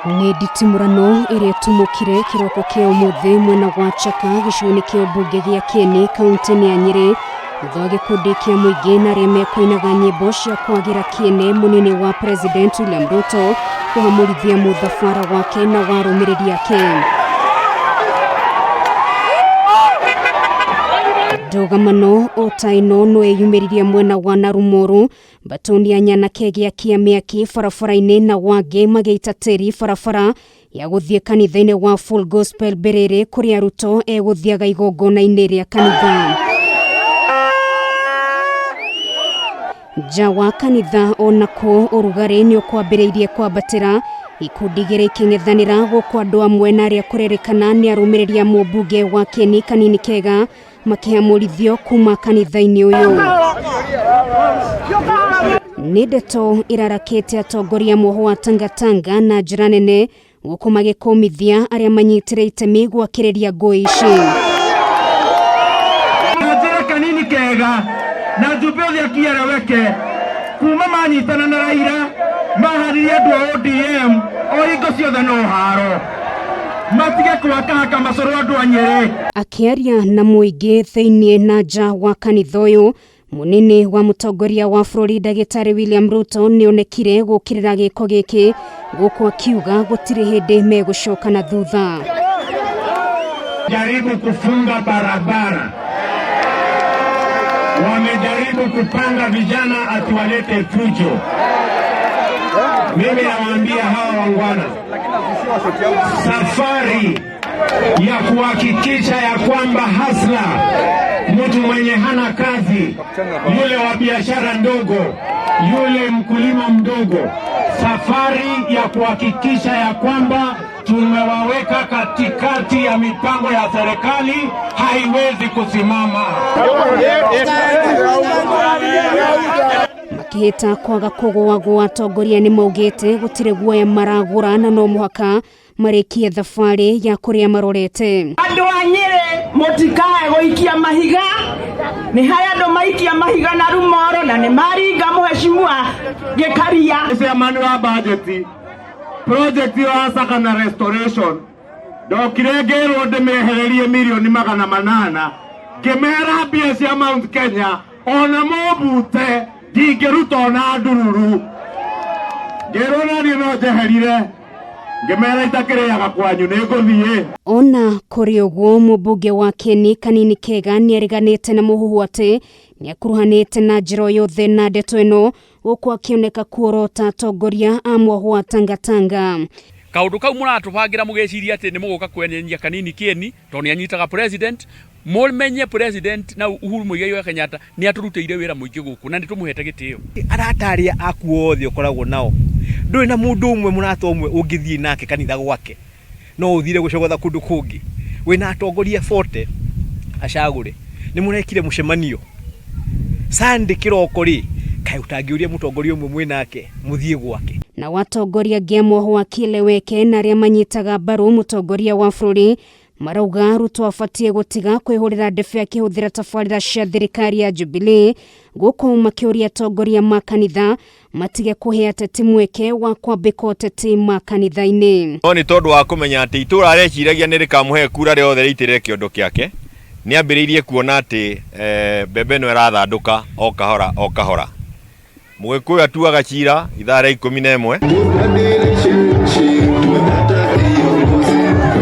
Nĩ nditimũrano ĩrĩa ĩtumũkire kĩroko kĩa ũmũthĩ mwena wa Chaka gĩcigo-inĩ kĩa ũmbunge gĩa Kieni kaunti-inĩ ya Nyĩrĩ thutha wa gĩkundi kĩa mũingĩ na arĩa mekũinaga nyĩmbo cia kwagĩra kĩene mũnini wa President William Ruto kũhamũrithia mũthabara wake na wa arũmĩrĩri ake. Ndũgamano o ta ĩno no ĩyumĩririe mwena wa Narumoru Batoni ya nyanake gĩakia mĩaki barabara-inĩ na wangĩ magĩita tĩri barabara ya gũthiĩ kanitha-inĩ wa Full Gospel Mbĩrĩrĩ kũrĩa Ruto egũthiaga igongona-inĩ rĩa kanitha. Nja wa kanitha onakuo ũrugarĩ nĩ ũkwambĩrĩirie kwambatĩra ikundi igĩrĩ ikĩng'ethanĩra gũkũ andũ amwe na arĩa kũrerĩkana nĩ arũmĩrĩri a mũmbunge wa Kĩeni Kanini Kega makĩhamũrithio kuma kanitha-inĩ ũyũ. Nĩ ndeto ĩrarakĩte atongoria muoho wa Tangatanga na njĩra nene gũkũ magĩkũmithia arĩa manyitire itemi gwakĩrĩria ngũĩ ici. Na njĩra kanini kega na njumbe ũthĩ akieleweke kuma manyitana na Raila maharirie andũ a ODM o hingo ciothe no haro matige kũhakahaka macũrũ andũ a Nyĩrĩ. Akĩaria na mũingĩ thĩinĩ na nja wa kanitha ũyũ, mũnini wa mũtongoria wa bũrũri ndagĩtarĩ William Ruto nĩonekire gũkĩrĩra gĩko gĩkĩ gũkũ akiuga gũtirĩ hĩndĩ megũcoka na thutha. Jaribu kufunga barabara, wamejaribu kupanga vijana ati walete fujo. Mimi nawaambia hawa wangwana, safari ya kuhakikisha ya kwamba hasla, mtu mwenye hana kazi, yule wa biashara ndogo, yule mkulima mdogo, safari ya kuhakikisha ya kwamba tumewaweka katikati ya mipango ya serikali haiwezi kusimama. Makĩhĩta kwaga kũgũagũa atongoria nĩ maugĩte gũtirĩ guoya maragũra na no mũhaka marĩkie thabarĩ ya kũrĩa marorete. Andũ a Nyĩrĩ mũtikae gũikia mahiga, nĩ harĩ andũ maikia mahiga na rumoro na nĩ maringa mũhecimua Gĩkaria. Chairman wa budget project ĩyo ya Sagana restoration ndokire ngĩrwo ndĩmĩehererie mirioni 800 ngĩmera mbia cia Mount Kenya ona mũmbute ndingĩruta ona ndururu ngĩrwo naniĩ no njeherire ngĩmera itakĩrĩaga kwanyu nĩ ngũthiĩ. Ona kũrĩ ũguo mũmbunge wa Kieni Kanini Kega nĩareganĩte na mũhuhu atĩ nĩakuruhanĩte na njĩra o yothe na ndeto ĩno gũkũ akĩoneka kuorota atongoria a mwoho wa Tangatanga. Kaundu kau mũratũbangĩra mũgĩciria atĩ nĩ mũgũka kwenyenya Kanini Kĩeni tondũ nĩ anyitaga president, mũmenye president na Uhuru Muigai wa Kenyatta nĩ atũrutĩire wĩra mũingĩ gũkũ na nĩ tũmũhete gĩtĩo. Arata arĩa aku othe ũkoragwo nao, ndũrĩ na mũndũ ũmwe mũrata ũmwe ũngĩthiĩ nake kanitha gwake, no ũthire gũcogotha kũndũ kũngĩ. Wĩna atongoria 40 acagũre, nĩ mũrekire mũcemanio Sunday kĩroko rĩ, kaĩ ũtangĩũria mũtongoria ũmwe mwĩ nake mũthiĩ gwake. Nao atongoria angĩ a mwoho wa Kieleweke na arĩa manyitaga mbaru mũtongoria wa bũrũri marauga Ruto abatiĩ gũtiga kwĩhũrĩra ndebe akĩhũthĩra tabarĩra cia thirikari ya Jubilee, gũkũ makĩũria atongoria ma kanitha matige kũhe ateti mweke wa kwambĩka ũteti makanitha-inĩ. No nĩ tondũ wa kũmenya atĩ itũũra areciragia nĩ rĩkamũhe kura rĩothe rĩitĩrĩre kĩondo kĩake, nĩ ambĩrĩirie kuona atĩ mbembe ĩno ĩrathandũka o kahora o kahora. Mũgĩkũyũ atuaga cira ithaa rĩa 11.